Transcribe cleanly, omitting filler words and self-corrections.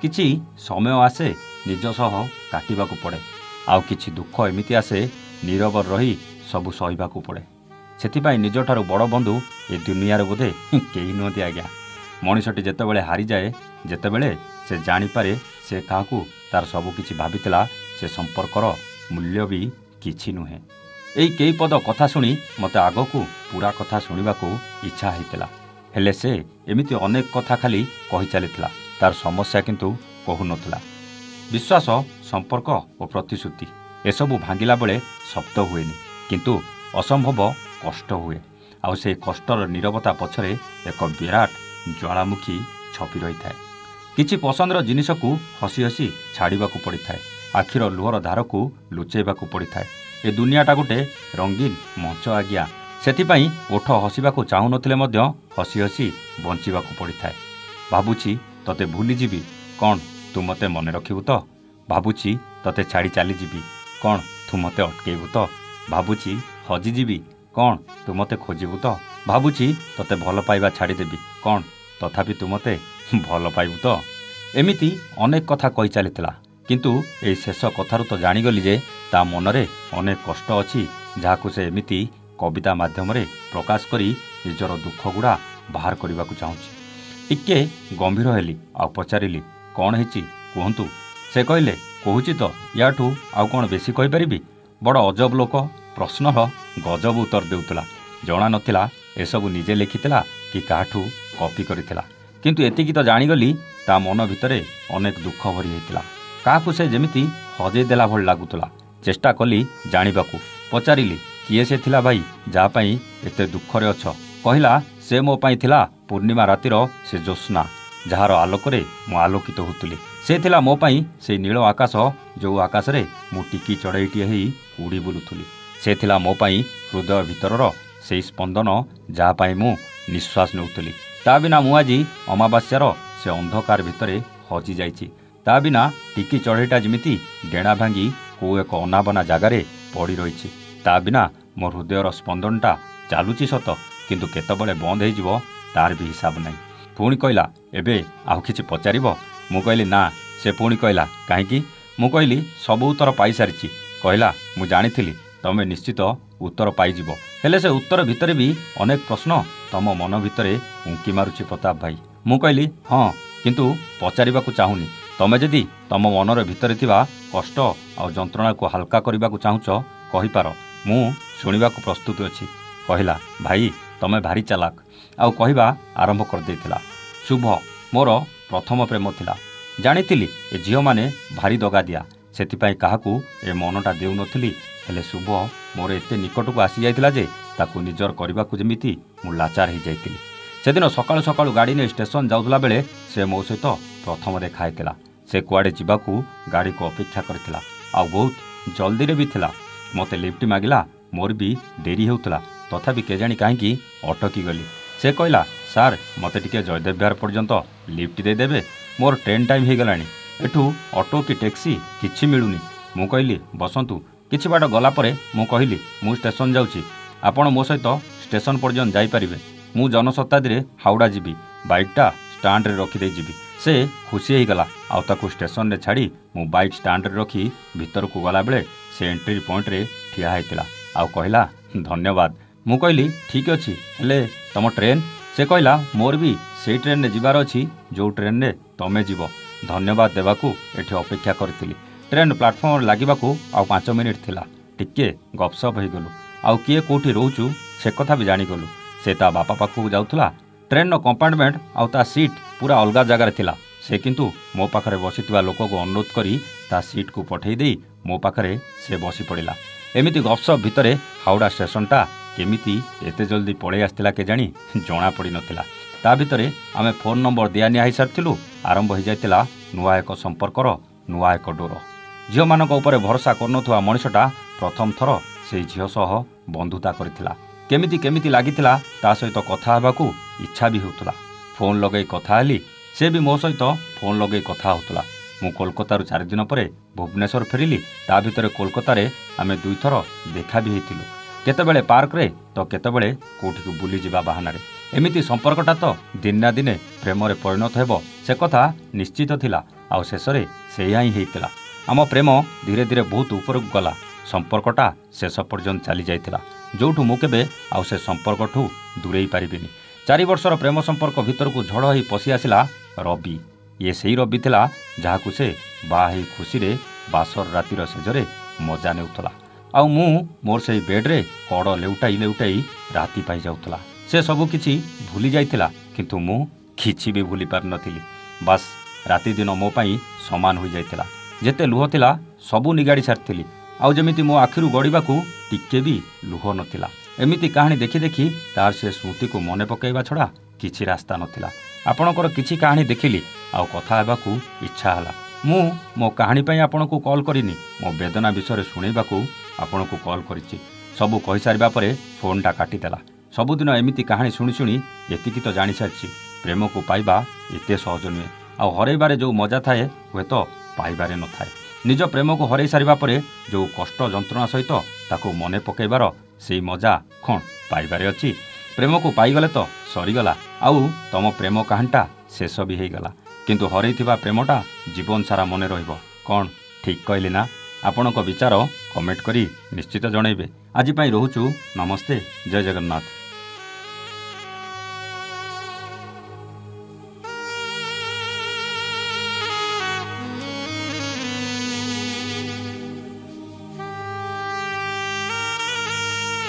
କିଛି ସମୟ ଆସେ ନିଜ ସହ କାଟିବାକୁ ପଡ଼େ, ଆଉ କିଛି ଦୁଃଖ ଏମିତି ଆସେ ନୀରବ ରହି ସବୁ ସହିବାକୁ ପଡ଼େ। ସେଥିପାଇଁ ନିଜଠାରୁ ବଡ଼ ବନ୍ଧୁ ଏ ଦୁନିଆରେ ବୋଧେ କେହି ନୁହନ୍ତି ଆଜ୍ଞା। ମଣିଷଟି ଯେତେବେଳେ ହାରିଯାଏ, ଯେତେବେଳେ ସେ ଜାଣିପାରେ ସେ କାହାକୁ ତାର ସବୁକିଛି ଭାବିଥିଲା, ସେ ସମ୍ପର୍କର ମୂଲ୍ୟ ବି କିଛି ନୁହେଁ। ଏଇ କେଇ ପଦ କଥା ଶୁଣି ମୋତେ ଆଗକୁ ପୂରା କଥା ଶୁଣିବାକୁ ଇଚ୍ଛା ହେଇଥିଲା। ହେଲେ ସେ ଏମିତି ଅନେକ କଥା ଖାଲି କହି ଚାଲିଥିଲା, ତାର ସମସ୍ୟା କିନ୍ତୁ କହୁନଥିଲା। ବିଶ୍ୱାସ, ସମ୍ପର୍କ ଓ ପ୍ରତିଶ୍ରୁତି ଏସବୁ ଭାଙ୍ଗିଲା ବେଳେ ଶବ୍ଦ ହୁଏନି, କିନ୍ତୁ ଅସମ୍ଭବ କଷ୍ଟ ହୁଏ। ଆଉ ସେଇ କଷ୍ଟର ନୀରବତା ପଛରେ ଏକ ବିରାଟ ଜ୍ୱାଳାମୁଖୀ ଛପି ରହିଥାଏ। କିଛି ପସନ୍ଦର ଜିନିଷକୁ ହସି ହସି ଛାଡ଼ିବାକୁ ପଡ଼ିଥାଏ, ଆଖିର ଲୁହର ଧାରକୁ ଲୁଚେଇବାକୁ ପଡ଼ିଥାଏ। ଏ ଦୁନିଆଟା ଗୋଟେ ରଙ୍ଗୀନ ମଞ୍ଚ ଆଜ୍ଞା, ସେଥିପାଇଁ ଓଠ ହସିବାକୁ ଚାହୁଁନଥିଲେ ମଧ୍ୟ ହସି ହସି ବଞ୍ଚିବାକୁ ପଡ଼ିଥାଏ। ଭାବୁଛି ତତେ ଭୁଲିଯିବି, କ'ଣ ତୁ ମୋତେ ମନେ ରଖିବୁ ତ? ଭାବୁଛି ତତେ ଛାଡ଼ି ଚାଲିଯିବି, କ'ଣ ତୁ ମୋତେ ଅଟକେଇବୁ ତ? ଭାବୁଛି ହଜିଯିବି, କ'ଣ ତୁ ମୋତେ ଖୋଜିବୁ ତ? ଭାବୁଛି ତତେ ଭଲ ପାଇବା ଛାଡ଼ିଦେବି, କ'ଣ ତଥାପି ତୁ ମୋତେ ଭଲ ପାଇବୁ ତ? ଏମିତି ଅନେକ କଥା କହି ଚାଲିଥିଲା, କିନ୍ତୁ ଏଇ ଶେଷ କଥାରୁ ତ ଜାଣିଗଲି ଯେ ତା ମନରେ ଅନେକ କଷ୍ଟ ଅଛି, ଯାହାକୁ ସେ ଏମିତି କବିତା ମାଧ୍ୟମରେ ପ୍ରକାଶ କରି ନିଜର ଦୁଃଖଗୁଡ଼ା ବାହାର କରିବାକୁ ଚାହୁଁଛି। ଟିକେ ଗମ୍ଭୀର ହେଲି ଆଉ ପଚାରିଲି, କ'ଣ ହେଇଛି କୁହନ୍ତୁ। ସେ କହିଲେ, କହୁଛି ତ, ୟାଠୁ ଆଉ କ'ଣ ବେଶୀ କହିପାରିବି? ବଡ଼ ଅଜବ ଲୋକ, ପ୍ରଶ୍ନର ଗଜବ ଉତ୍ତର ଦେଉଥିଲା। ଜଣା ନଥିଲା ଏସବୁ ନିଜେ ଲେଖିଥିଲା କି କାହାଠୁ କପି କରିଥିଲା, କିନ୍ତୁ ଏତିକି ତ ଜାଣିଗଲି ତା ମନ ଭିତରେ ଅନେକ ଦୁଃଖ ଭରି ହେଇଥିଲା। କାହାକୁ ସେ ଯେମିତି ହଜେଇ ଦେଲା ଭଳି ଲାଗୁଥିଲା। ଚେଷ୍ଟା କଲି ଜାଣିବାକୁ, ପଚାରିଲି, କିଏ ସେ ଥିଲା ଭାଇ, ଯାହା ପାଇଁ ଏତେ ଦୁଃଖରେ ଅଛ? କହିଲା, ସେ ମୋ ପାଇଁ ଥିଲା ପୂର୍ଣ୍ଣିମା ରାତିର ସେ ଜ୍ୟୋତ୍ସ୍ନା, ଯାହାର ଆଲୋକରେ ମୁଁ ଆଲୋକିତ ହେଉଥିଲି। ସେ ଥିଲା ମୋ ପାଇଁ ସେଇ ନୀଳ ଆକାଶ, ଯେଉଁ ଆକାଶରେ ମୁଁ ଟିକି ଚଢ଼େଇଟିଏ ହେଇ ଉଡ଼ି ବୁଲୁଥିଲି। ସେ ଥିଲା ମୋ ପାଇଁ ହୃଦୟ ଭିତରର ସେଇ ସ୍ପନ୍ଦନ, ଯାହା ପାଇଁ ମୁଁ ନିଶ୍ୱାସ ନେଉଥିଲି। ତା ବିନା ମୁଁ ଆଜି ଅମାବାସ୍ୟାର ସେ ଅନ୍ଧକାର ଭିତରେ ହଜିଯାଇଛି। ତା ବିନା ଟିକି ଚଢ଼େଇଟା ଯେମିତି ଡେଣା ଭାଙ୍ଗି କେଉଁ ଏକ ଅନାବନା ଜାଗାରେ ପଡ଼ି ରହିଛି। ତା ବିନା ମୋ ହୃଦୟର ସ୍ପନ୍ଦନଟା ଚାଲୁଛି ସତ, କିନ୍ତୁ କେତେବେଳେ ବନ୍ଦ ହେଇଯିବ ତାର ବି ହିସାବ ନାହିଁ। ପୁଣି କହିଲା, ଏବେ ଆଉ କିଛି ପଚାରିବ? ମୁଁ କହିଲି ନା। ସେ ପୁଣି କହିଲା, କାହିଁକି? ମୁଁ କହିଲି, ସବୁ ଉତ୍ତର ପାଇସାରିଛି। କହିଲା, ମୁଁ ଜାଣିଥିଲି ତମେ ନିଶ୍ଚିତ ଉତ୍ତର ପାଇଯିବ, ହେଲେ ସେ ଉତ୍ତର ଭିତରେ ବି ଅନେକ ପ୍ରଶ୍ନ ତମ ମନ ଭିତରେ ଉଙ୍କି ମାରୁଛି ପ୍ରତାପ ଭାଇ। ମୁଁ କହିଲି ହଁ, କିନ୍ତୁ ପଚାରିବାକୁ ଚାହୁଁନି। ତମେ ଯଦି ତମ ମନର ଭିତରେ ଥିବା କଷ୍ଟ ଆଉ ଯନ୍ତ୍ରଣାକୁ ହାଲକା କରିବାକୁ ଚାହୁଁଛ, କହିପାର, ମୁଁ ଶୁଣିବାକୁ ପ୍ରସ୍ତୁତ ଅଛି। କହିଲା, ଭାଇ ତମେ ଭାରି ଚାଲାକ। ଆଉ କହିବା ଆରମ୍ଭ କରିଦେଇଥିଲା। ଶୁଭ ମୋର ପ୍ରଥମ ପ୍ରେମ ଥିଲା। ଜାଣିଥିଲି ଏ ଝିଅମାନେ ଭାରି ଦଗାଦିଆ, ସେଥିପାଇଁ କାହାକୁ ଏ ମନଟା ଦେଉନଥିଲି। ହେଲେ ଶୁଭ ମୋର ଏତେ ନିକଟକୁ ଆସିଯାଇଥିଲା ଯେ ତାକୁ ନିଜର କରିବାକୁ ଯେମିତି ମୁଁ ଲାଚାର ହେଇଯାଇଥିଲି। ସେଦିନ ସକାଳୁ ସକାଳୁ ଗାଡ଼ି ନେଇ ଷ୍ଟେସନ ଯାଉଥିଲା ବେଳେ ସେ ମୋ ସହିତ ପ୍ରଥମ ଦେଖା ହେଇଥିଲା। ସେ କୁଆଡ଼େ ଯିବାକୁ ଗାଡ଼ିକୁ ଅପେକ୍ଷା କରିଥିଲା, ଆଉ ବହୁତ ଜଲ୍ଦିରେ ବି ଥିଲା। ମୋତେ ଲିଫ୍ଟ ମାଗିଲା, ମୋର ବି ଡେରି ହେଉଥିଲା, ତଥାପି କେଜାଣି କାହିଁକି ଅଟକି ଗଲି। ସେ କହିଲା, ସାର୍ ମୋତେ ଟିକେ ଜୟଦେବ ବିହାର ପର୍ଯ୍ୟନ୍ତ ଲିଫ୍ଟ ଦେଇଦେବେ, ମୋର ଟ୍ରେନ୍ ଟାଇମ୍ ହେଇଗଲାଣି, ଏଠୁ ଅଟୋ କି ଟ୍ୟାକ୍ସି କିଛି ମିଳୁନି। ମୁଁ କହିଲି ବସନ୍ତୁ। କିଛି ବାଟ ଗଲା ପରେ ମୁଁ କହିଲି, ମୁଁ ଷ୍ଟେସନ ଯାଉଛି, ଆପଣ ମୋ ସହିତ ଷ୍ଟେସନ ପର୍ଯ୍ୟନ୍ତ ଯାଇପାରିବେ? ମୁଁ ଜନଶତାବ୍ଦୀରେ ହାଉଡ଼ା ଯିବି, ବାଇକ୍ଟା ଷ୍ଟାଣ୍ଡରେ ରଖିଦେଇ ଯିବି। ସେ ଖୁସି ହେଇଗଲା, ଆଉ ତାକୁ ଷ୍ଟେସନରେ ଛାଡ଼ି ମୁଁ ବାଇକ୍ ଷ୍ଟାଣ୍ଡରେ ରଖି ଭିତରକୁ ଗଲାବେଳେ ସେ ଏଣ୍ଟ୍ରି ପଏଣ୍ଟରେ ଠିଆ ହେଇଥିଲା ଆଉ କହିଲା, ଧନ୍ୟବାଦ। ମୁଁ କହିଲି ଠିକ୍ ଅଛି, ହେଲେ ତମ ଟ୍ରେନ୍? ସେ କହିଲା, ମୋର ବି ସେଇ ଟ୍ରେନ୍ରେ ଯିବାର ଅଛି ଯେଉଁ ଟ୍ରେନ୍ରେ ତମେ ଯିବ। ଧନ୍ୟବାଦ ଦେବାକୁ ଏଠି ଅପେକ୍ଷା କରିଥିଲି। ଟ୍ରେନ୍ ପ୍ଲାଟଫର୍ମରେ ଲାଗିବାକୁ ଆଉ 5 ମିନିଟ୍ ଥିଲା। ଟିକେ ଗପସପ ହେଇଗଲୁ, ଆଉ କିଏ କେଉଁଠି ରହୁଛୁ ସେ କଥା ବି ଜାଣିଗଲୁ। ସେ ତା ବାପା ପାଖକୁ ଯାଉଥିଲା। ଟ୍ରେନ୍ର କମ୍ପାର୍ଟମେଣ୍ଟ ଆଉ ତା ସିଟ୍ ପୁରା ଅଲଗା ଜାଗାରେ ଥିଲା। ସେ କିନ୍ତୁ ମୋ ପାଖରେ ବସିଥିବା ଲୋକକୁ ଅନୁରୋଧ କରି ତା ସିଟ୍କୁ ପଠେଇ ଦେଇ ମୋ ପାଖରେ ସେ ବସି ପଡ଼ିଲା। ଏମିତି ଗପସପ ଭିତରେ ହାଉଡ଼ା ଷ୍ଟେସନଟା କେମିତି ଏତେ ଜଲ୍ଦି ପଳେଇ ଆସିଥିଲା କେଜାଣି ଜଣା ପଡ଼ିନଥିଲା। ତା ଭିତରେ ଆମେ ଫୋନ୍ ନମ୍ବର ଦିଆନିଆ ହେଇସାରିଥିଲୁ। ଆରମ୍ଭ ହେଇଯାଇଥିଲା ନୂଆ ଏକ ସମ୍ପର୍କର ନୂଆ ଏକ ଡୋର। ଝିଅମାନଙ୍କ ଉପରେ ଭରସା କରୁନଥିବା ମଣିଷଟା ପ୍ରଥମ ଥର ସେଇ ଝିଅ ସହ ବନ୍ଧୁତା କରିଥିଲା। କେମିତି କେମିତି ଲାଗିଥିଲା, ତା ସହିତ କଥା ହେବାକୁ ଇଚ୍ଛା ବି ହେଉଥିଲା। ଫୋନ୍ ଲଗେଇ କଥା ହେଲି, ସେ ବି ମୋ ସହିତ ଫୋନ୍ ଲଗେଇ କଥା ହେଉଥିଲା। ମୁଁ କୋଲକାତାରୁ 4 ଦିନ ପରେ ଭୁବନେଶ୍ୱର ଫେରିଲି। ତା ଭିତରେ କୋଲକାତାରେ ଆମେ 2ଥର ଦେଖା ବି ହେଇଥିଲୁ, କେତେବେଳେ ପାର୍କରେ ତ କେତେବେଳେ କେଉଁଠିକୁ ବୁଲିଯିବା ବାହାନାରେ। ଏମିତି ସମ୍ପର୍କଟା ତ ଦିନେ ନା ଦିନେ ପ୍ରେମରେ ପରିଣତ ହେବ ସେ କଥା ନିଶ୍ଚିତ ଥିଲା। ଆଉ ଶେଷରେ ସେଇଆ ହିଁ ହେଇଥିଲା। ଆମ ପ୍ରେମ ଧୀରେ ଧୀରେ ବହୁତ ଉପରକୁ ଗଲା। ସମ୍ପର୍କଟା ଶେଷ ପର୍ଯ୍ୟନ୍ତ ଚାଲି ଯାଇଥିଲା, ଯେଉଁଠୁ ମୁଁ କେବେ ଆଉ ସେ ସମ୍ପର୍କଠୁ ଦୂରେଇ ପାରିବିନି। 4 ବର୍ଷର ପ୍ରେମ ସମ୍ପର୍କ ଭିତରକୁ ଝଡ଼ ହେଇ ପଶି ଆସିଲା ରବି। ଇଏ ସେଇ ରବି ଥିଲା ଯାହାକୁ ସେ ବାହା ହେଇ ଖୁସିରେ ବାସର ରାତିର ଶେଯରେ ମଜା ନେଉଥିଲା, ଆଉ ମୁଁ ମୋର ସେଇ ବେଡ଼୍ରେ କଡ଼ ଲେଉଟାଇ ଲେଉଟାଇ ରାତି ପାଇଯାଉଥିଲା। ସେ ସବୁ କିଛି ଭୁଲି ଯାଇଥିଲା, କିନ୍ତୁ ମୁଁ କିଛି ବି ଭୁଲି ପାରିନଥିଲି। ବାସ୍, ରାତିଦିନ ମୋ ପାଇଁ ସମାନ ହୋଇଯାଇଥିଲା। ଯେତେ ଲୁହ ଥିଲା ସବୁ ନିଗାଡ଼ି ସାରିଥିଲି, ଆଉ ଯେମିତି ମୋ ଆଖିରୁ ଗଡ଼ିବାକୁ ଟିକେ ବି ଲୁହ ନଥିଲା। ଏମିତି କାହାଣୀ ଦେଖି ଦେଖି ତାର ସେ ସ୍ମୃତିକୁ ମନେ ପକାଇବା ଛଡ଼ା କିଛି ରାସ୍ତା ନଥିଲା। ଆପଣଙ୍କର କିଛି କାହାଣୀ ଦେଖିଲି ଆଉ କଥା ହେବାକୁ ଇଚ୍ଛା ହେଲା। ମୁଁ ମୋ କାହାଣୀ ପାଇଁ ଆପଣଙ୍କୁ କଲ୍ କରିନି, ମୋ ବେଦନା ବିଷୟରେ ଶୁଣେଇବାକୁ ଆପଣଙ୍କୁ କଲ୍ କରିଛି। ସବୁ କହିସାରିବା ପରେ ଫୋନ୍ଟା କାଟିଦେଲା। ସବୁଦିନ ଏମିତି କାହାଣୀ ଶୁଣି ଶୁଣି ଏତିକି ତ ଜାଣିସାରିଛି, ପ୍ରେମକୁ ପାଇବା ଏତେ ସହଜ ନୁହେଁ, ଆଉ ହରେଇବାରେ ଯେଉଁ ମଜା ଥାଏ ହୁଏତ ପାଇବାରେ ନଥାଏ। ନିଜ ପ୍ରେମକୁ ହରେଇ ସାରିବା ପରେ ଯେଉଁ କଷ୍ଟ ଯନ୍ତ୍ରଣା ସହିତ ତାକୁ ମନେ ପକାଇବାର ସେଇ ମଜା କ'ଣ ପାଇବାରେ ଅଛି? ପ୍ରେମକୁ ପାଇଗଲେ ତ ସରିଗଲା, ଆଉ ତମ ପ୍ରେମ କାହାଣୀଟା ଶେଷ ବି ହେଇଗଲା, କିନ୍ତୁ ହରେଇଥିବା ପ୍ରେମଟା ଜୀବନ ସାରା ମନେ ରହିବ। କ'ଣ ଠିକ୍ କହିଲି ନା? ଆପଣଙ୍କ ବିଚାର କମେଣ୍ଟ କରି ନିଶ୍ଚିତ ଜଣାଇବେ। ଆଜି ପାଇଁ ରହୁଛୁ, ନମସ୍ତେ, ଜୟ ଜଗନ୍ନାଥ।